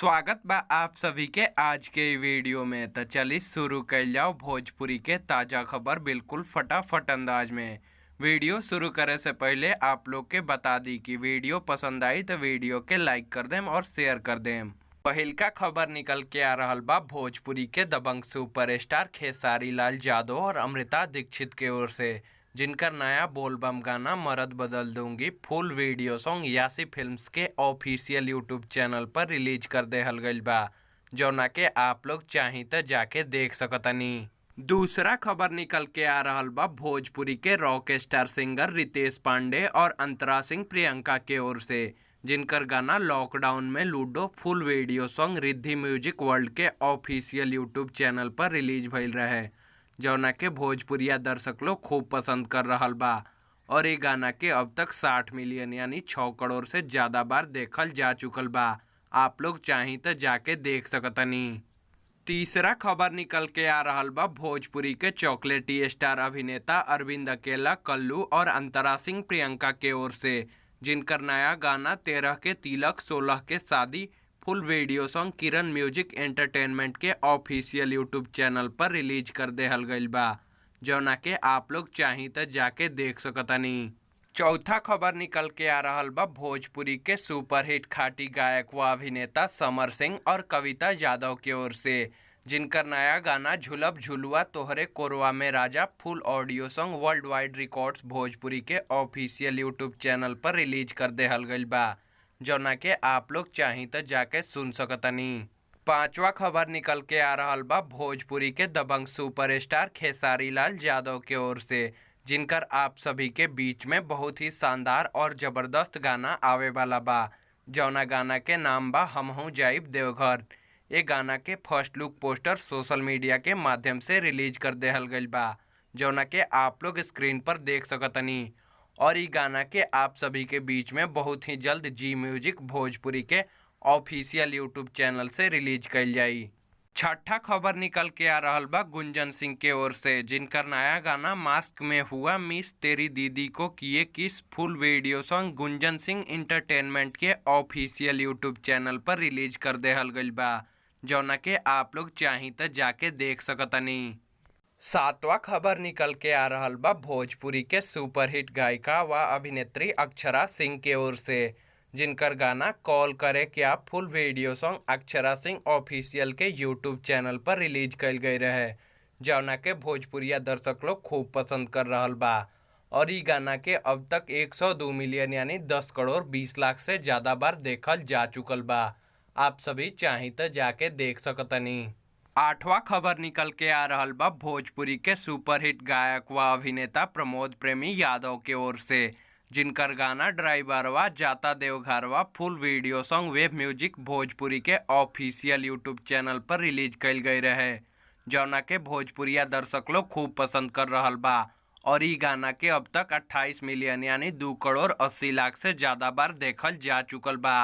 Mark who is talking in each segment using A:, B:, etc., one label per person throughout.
A: स्वागत बा आप सभी के आज के इ वीडियो में। तो चलिए शुरू कर जाओ भोजपुरी के ताज़ा खबर बिल्कुल फटाफट अंदाज में। वीडियो शुरू करे से पहले आप लोग के बता दी कि वीडियो पसंद आई तो वीडियो के लाइक कर देम और शेयर कर देम। पहिलका खबर निकल के आ रहल बा भोजपुरी के दबंग सुपरस्टार खेसारी लाल यादव और अमृता दीक्षित के ओर से, जिनका नया बोलबम गाना मर्द बदल दूंगी full video song Yasi films के ऑफिशियल यूट्यूब चैनल पर रिलीज कर देहल गइल बा, जौना के आप लोग चाही त जाके देख सकतनी। दूसरा खबर निकल के आ रहल बा भोजपुरी के rock star singer Ritesh Pandey और अंतरा सिंह प्रियंका के ओर से, जिनकर गाना लॉकडाउन में ludo full video song Riddhi music world के ऑफिशियल यूट्यूब चैनल पर रिलीज भइल रहे, जौना के भोजपुरिया दर्शक लोग खूब पसंद कर रहल बा। और ये गाना के अब तक 60 मिलियन यानी 6 करोड़ से ज़्यादा बार देखल जा चुकल बा। आप लोग चाही तो जाके देख सकतनी। तीसरा खबर निकल के आ रहल बा भोजपुरी के चॉकलेटी स्टार अभिनेता अरविंद अकेला कल्लू और अंतरा सिंह प्रियंका के ओर से, जिनकर नया गाना 13 के तिलक 16 के शादी full video song Kiran music entertainment के ऑफिशियल यूट्यूब चैनल पर रिलीज कर देहल गइल बा, जौना के आप लोग चाही त जाके देख सकतनी। चौथा खबर निकल के आ रहल बा भोजपुरी के सुपरहिट खाटी गायक व अभिनेता समर सिंह और कविता यादव के ओर से, जिनकर नया गाना झुलब झुलुआ तोहरे कोरवा में राजा full audio song world wide records Bhojpuri के ऑफिशियल यूट्यूब चैनल पर रिलीज कर देहल गइल बा, जौना के आप लोग चाही त जाके सुन सकतनी। पांचवा खबर निकल के आ रहल बा भोजपुरी के दबंग सुपरस्टार खेसारी लाल यादव के ओर से, जिनकर आप सभी के बीच में बहुत ही शानदार और ज़बरदस्त गाना आवे वाला बा, जौना गाना के नाम बा हमहू जाइब देवघर। ये गाना के first look poster social media के माध्यम से रिलीज कर देहल गइल बा, जौना के आप लोग स्क्रीन पर देख सकतनी। और ये गाना के आप सभी के बीच में बहुत ही जल्द जी म्यूजिक भोजपुरी के ऑफिशियल यूट्यूब चैनल से रिलीज कइल जाई। छठा खबर निकल के आ रहल बा गुंजन सिंह के ओर से, जिनकर नया गाना मास्क में हुआ मिस तेरी दीदी को किए kiss full video song Gunjan Singh entertainment के ऑफिशियल यूट्यूब चैनल पर रिलीज कर देहल गइल बा, जौना के आप लोग चाही त जाके देख सकतनी। सातवां खबर निकल के आ रहल बा भोजपुरी के सुपरहिट गायिका व अभिनेत्री अक्षरा सिंह के ओर से, जिनकर गाना कॉल करे क्या full video song Akshara Singh official के यूट्यूब चैनल पर रिलीज कइल गई रहे, जौना के भोजपुरिया दर्शक लोग खूब पसंद कर रहल बा। और ई गाना के अब तक 102 मिलियन यानी 10 करोड़ 20 लाख से ज़्यादा बार देखल जा चुकल बा। आप सभी चाही त जाके देख सकतनी। आठवां खबर निकल के आ रहल बा भोजपुरी के सुपरहिट गायक व अभिनेता प्रमोद प्रेमी यादव के ओर से, जिनकर गाना ड्राइवरवा जाता देवघरवा full video song wave music Bhojpuri के ऑफिशियल यूट्यूब चैनल पर रिलीज कइल गई रहे, जौना के भोजपुरिया दर्शक लोग खूब पसंद कर रहल बा। और ई गाना के अब तक 28 मिलियन यानी 2 करोड़ 80 लाख से ज़्यादा बार देखल जा चुकल बा।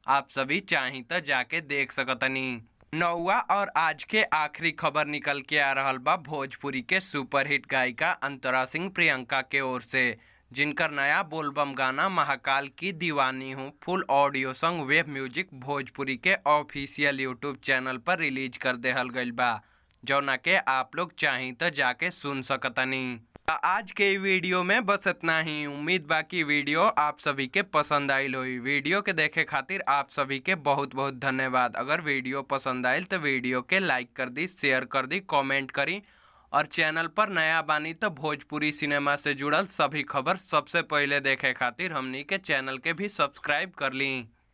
A: आप सभी चाही त जाके देख सकतनी। नौवा और आज के आखिरी खबर निकल के आ रहल बा भोजपुरी के सुपरहिट गायिका अंतरा सिंह प्रियंका के ओर से, जिनकर नया बोलबम गाना महाकाल की दीवानी हूँ full audio song wave music Bhojpuri के ऑफिशियल यूट्यूब चैनल पर रिलीज कर देहल गइल बा, जौना के आप लोग चाही त जाके सुन सकतनी। आज के वीडियो में बस इतना ही। उम्मीद बा कि वीडियो आप सभी के पसंद आइल होई। वीडियो के देखे खातिर आप सभी के बहुत बहुत धन्यवाद। अगर वीडियो पसंद आइल तो वीडियो के लाइक कर दी, शेयर कर दी, कमेंट करी और चैनल पर नया बानी तो भोजपुरी सिनेमा से जुड़ल सभी खबर सबसे पहले देखे खातिर हमनी के चैनल के भी सब्सक्राइब कर ली।